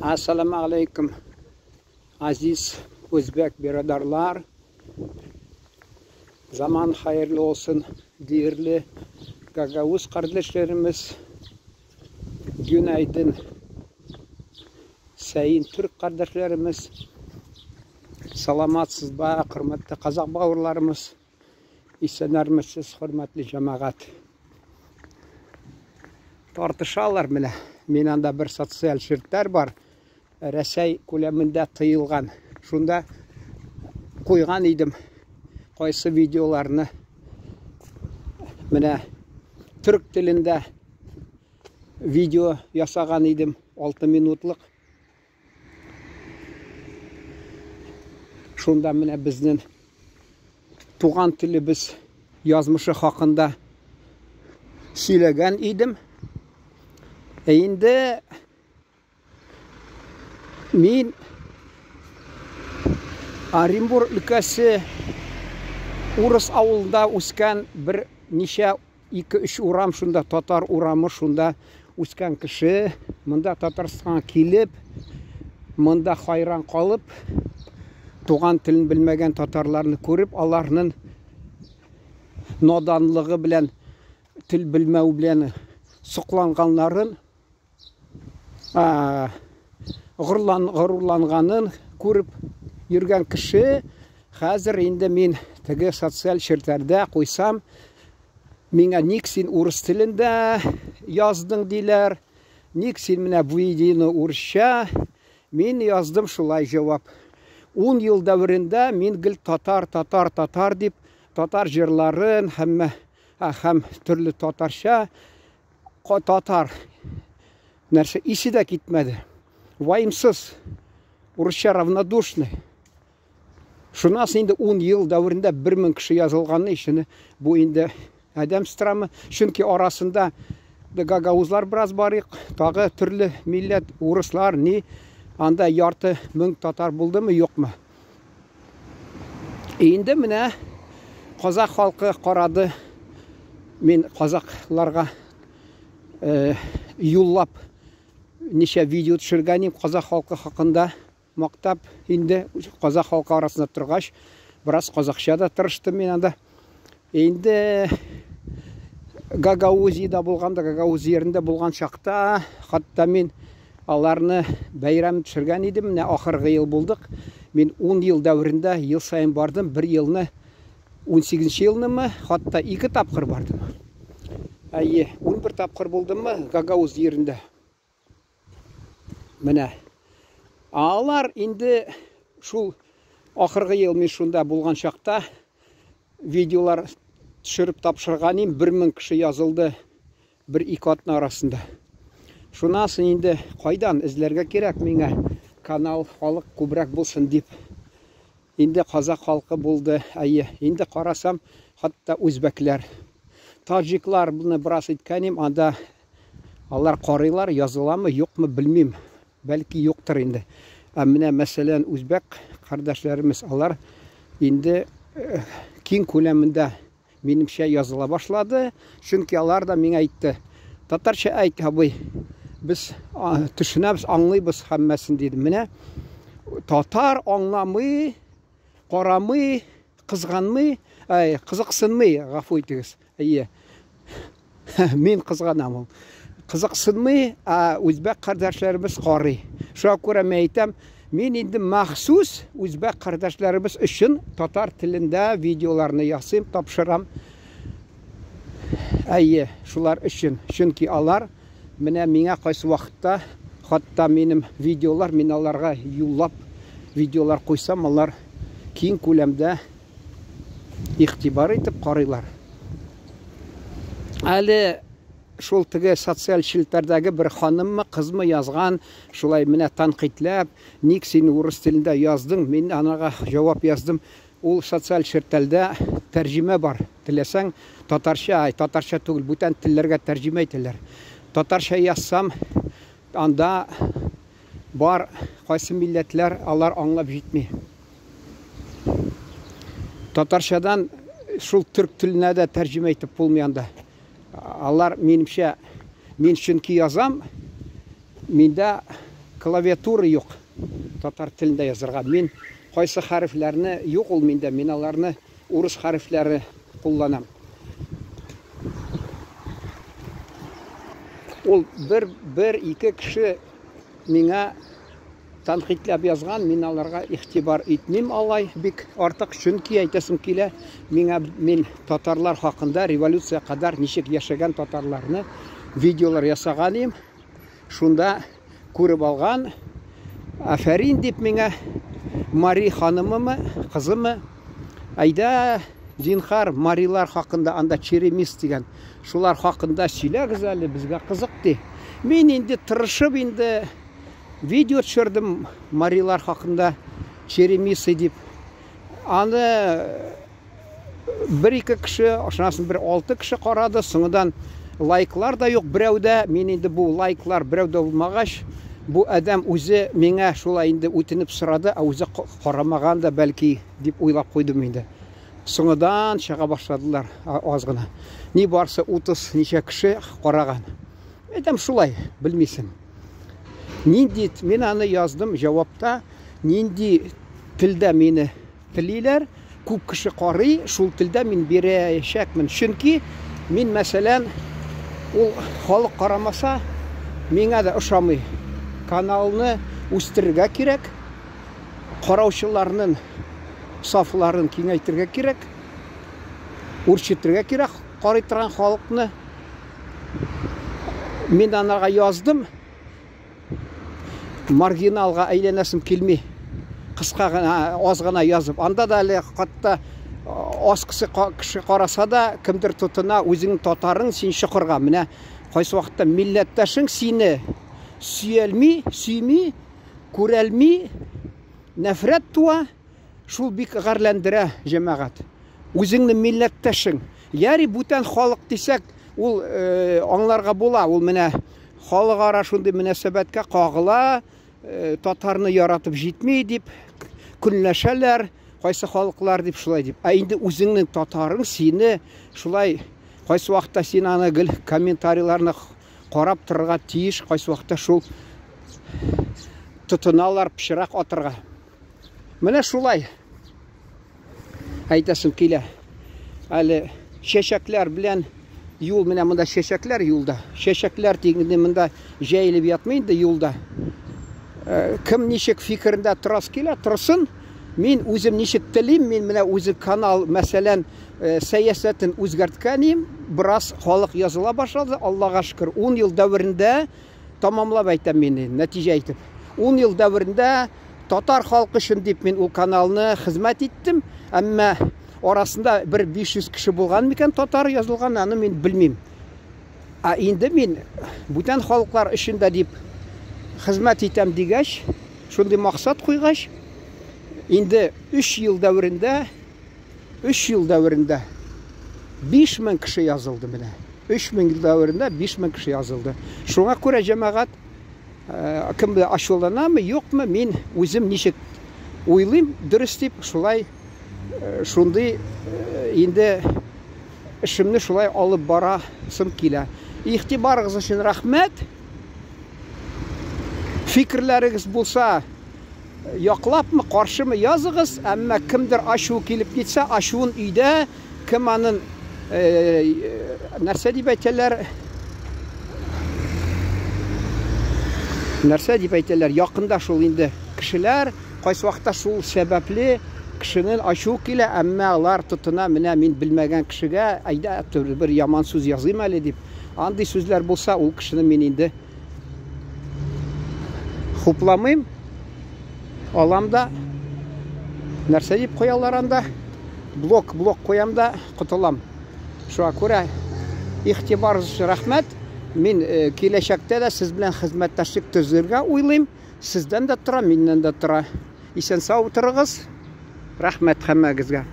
Assalamu alaykum, aziz o'zbek birodarlar. Zaman hayırlı olsun değerli Gagavuz kardeşlerimiz. Günaydın sayın Türk kardeşlerimiz. Salamatsız ba, hürmetli Kazak bavurlarımız. İsenlermisiz, hürmetli cemaat. Tartışalar менә. Мин анда бер социаль челтәр бар. Рәсәй күләмендә тыелган. Шунда куйган идем кайсы видеоларны. Менә төрк телендә видео ясаган идем, 6 минутлык. Шунда менә безнең туган телебез язмышы хакында сөйләгән идем. Ә инде мин Оренбур өлкәсе урыс авылында үскән бер ничә 2-3 урам шунда татар урамы шунда үскән кеше, монда Татарстанга килеп, монда хайран калып, туган телен белмәгән татарларны күреп, аларның наданлыгы белән, тел белмәү белән сокланганнарын, горурланганын күреп йөргән кеше, хәзер инде мин теге социаль челтәрдә куйсам, миңа ник син урыс телендә яздың диләр, ник син менә бу видеоны урысча, мин яздым шулай җавап. 10 ел дәверендә мин гел татар, татар, татар дип, татар җырларын һәм төрле татарча татар нәрсә исе дә китмәде. Ваемсыз, урысча равнодушный. Шуннан соң инде 10 ел дәверендә 1000 кеше язылганны ишене бу инде адәм страмы, чөнки арасында гагаузлар бераз бар, тагы төрле милләт, урыслар, ни, анда ярты мең татар булдымы, юкмы? Инде менә казак халкы карады. Мин казакларга юллап ничә видео төшергән идем казак халкы хакында мактап, инде казак халкы арасында торгач, бераз казакча да тырыштым мин анда. Инде Гагаузиядә булганда, Гагауз yerinde булган чакта, хатта мин аларны бәйрәм төшергән идем. Менә ахыргы ел булдык. Мин 10 ел дәверендә ел саен бардым. Бер елны 18 елнымы, хатта 2 тапкыр бардым. Әйе, 11 тапкыр булдыммы Гагауз yerinde. Менә алар инде шул ахыргы ел мин шунда булган чакта видеолар төшереп тапшырган идем. 1000 кеше язылды бер ике атна арасында. Шуннан соң инде кайдан эзләргә кирәк миңа канал халык күбрәк булсын дип. Инде казак халкы булды. Әйе, инде карасам, хатта үзбәкләр, таҗиклар буны бераз әйткән идем, анда алар карыйлар, языламы, юкмы белмим. Бәлки юктыр инде. Ә менә мәсәлән үзбәк кардәшләребез алар инде киң күләмендә минемчә языла башлады. Чөнки алар да миңа әйтте: "Татарча әйт, абый, без төшенәбез, аңлыйбыз һәммәсен" диде. Менә татар аңламый, карамый, кызганмый, әй, кызыксынмый, гафу итегез. Әйе. Мин кызганам ул. Кызыксынмый, ә үзбәк кардәшләребез карый. Шуңа күрә мин әйтәм, мин инде махсус үзбәк кардәшләребез өчен татар телендә видеоларны ясыйм, тапшырам. Әйе, шулар өчен. Чөнки алар менә миңа кайсы вакытта, хатта минем видеолар, мин аларга юллап видеолар куйсам, алар киң күләмдә игътибар итеп карыйлар. Әле шул теге социаль челтәрдәге бер ханыммы, кызмы язган, шулай менә тәнкыйтьләп, ник син урыс телендә яздың? Мин анага җавап яздым. Ул социаль челтәрдә тәрҗемә бар. Теләсәң, татарча, ай, татарча түгел, бүтән телләргә тәрҗемә итәләр. Татарча язсам, анда бар кайсы милләтләр, алар аңлап җитми. Татарчадан шул төрк теленә дә тәрҗемә итеп булмый анда. Алар минемчә, мин чөнки язам, миндә клавиатура юк татар телендә язарга. Мин кайсы хәрефләрне юк ул миндә, мин аларны урыс хәрефләре кулланам. Ул бер, бер, ике кеше миңа тәнкыйтьләп язган, мин аларга игътибар итмим алай бик артык, чөнки әйтәсем килә, миңа мин татарлар хакында революция кадәр ничек яшәгән татарларны видеолар ясаган идем. Шунда күреп алган, афәрин дип миңа Мари ханымымы, кызымы, әйдә, зинхар, марилар хакында, анда черемис дигән, шулар хакында сөйләгез әле, безгә кызык ди. Мин инде тырышып инде видео төшердем марилар хакында, черемисы дип. Аны бер-ике кеше, шуннан бер алты кеше карады, соңыннан лайклар да юк берәүдә. Мин инде бу лайклар берәүдә булмагач, бу адәм үзе миңа шулай инде үтенеп сорады, ә үзе карамаган да бәлки дип уйлап куйдым инде. Соңыннан чыга башладылар аз гына. Ни барсы 30 ничә кеше караган. Әйтәм шулай, белмисең. Нинди, мин аны яздым җавапта, нинди телдә мине телиләр, күп кеше карый, шул телдә мин бирәчәкмен. Чөнки мин, мәсәлән, ул халык карамаса, миңа да ошамый. Каналны үстерергә кирәк, караучыларның сафларын киңәйтергә кирәк, үрчетергә кирәк карый торган халыкны. Мин анарга яздым, маргиналга әйләнәсем килми. Кыска гына, аз гына язып. Анда да әле хатта аз кеше, кеше караса да, кемдер тотына, үзеңнең татарың син чокырга. Менә кайсы вакытта милләттәшең сине сөялми, сөйми, күрәлми, нәфрәт туа, шул бик гарьләндерә җәмәгать. Үзеңнең милләттәшең. Яри бүтән халык дисәк, ул э, аңларга була. Ул менә халыкара шундый мөнәсәбәткә кагыла, э, татарны яратып җитми дип көнләшәләр, кайсы халыклар дип шулай дип. Ә инде үзеңнең татарың сине шулай кайсы вакытта син аны гел комментарийларны карап торырга тиеш, кайсы вакытта шул тотыналар пычрак атырга. Менә шулай әйтәсем килә. Әле чәчәкләр белән юл, менә монда чәчәкләр юлда. Чәчәкләр дигәндә монда җәелеп ятмый инде юлда. Э, кем ничек фикерендә торас килә, торсын. Мин үзем ничек телим, мин менә үзе канал, мәсәлән, э, сәясәтен үзгәрткән бераз халык языла башлады, Аллага шөкер. 10 ел дәверендә тамамлап әйтәм мин, нәтиҗә әйтеп. 10 ел дәверендә татар халкы өчен дип мин ул каналны хезмәт иттем, әмма арасында бер 500 кеше булган микән татар язылган, аны мин белмим. Ә инде мин бүтән халыклар өчен дә дип хезмәт итәм дигәч, шундый максат куйгач, инде 3 ел дәверендә 3 ел дәверендә 5000 кеше язылды менә. 3000 ел дәверендә 5000 кеше язылды. Шуңа күрә җәмәгать э, кем белән ачуланамы, юкмы, мин үзем ничек уйлыйм, дөрес дип, шулай э, шундый э, инде эшемне шулай алып барасым килә. Игътибарыгыз өчен рәхмәт. Фикерләрегез булса, яклапмы, каршымы языгыз, әмма кемдер ачуы килеп китсә, ачуын өйдә, кем анын нәрсә дип әйтәләр? Нәрсә дип әйтәләр? Якында шул инде кешеләр, кайсы вакытта шул сәбәпле кешенең ачуы килә, әмма алар тотына, менә мин белмәгән кешегә, әйдә, бер яман сүз языйм әле дип. Андый сүзләр булса, ул кешене мин инде хупламыйм. Алам да нәрсә дип куялар анда? Блок, блок куям да котылам. Шуңа күрә игътибарыгыз өчен рәхмәт. Мин э, киләчәктә дә сез белән хезмәттәшлек төзергә уйлыйм. Сездән дә тора, миннән дә тора. Исән сау утырыгыз. Рәхмәт һәммәгезгә.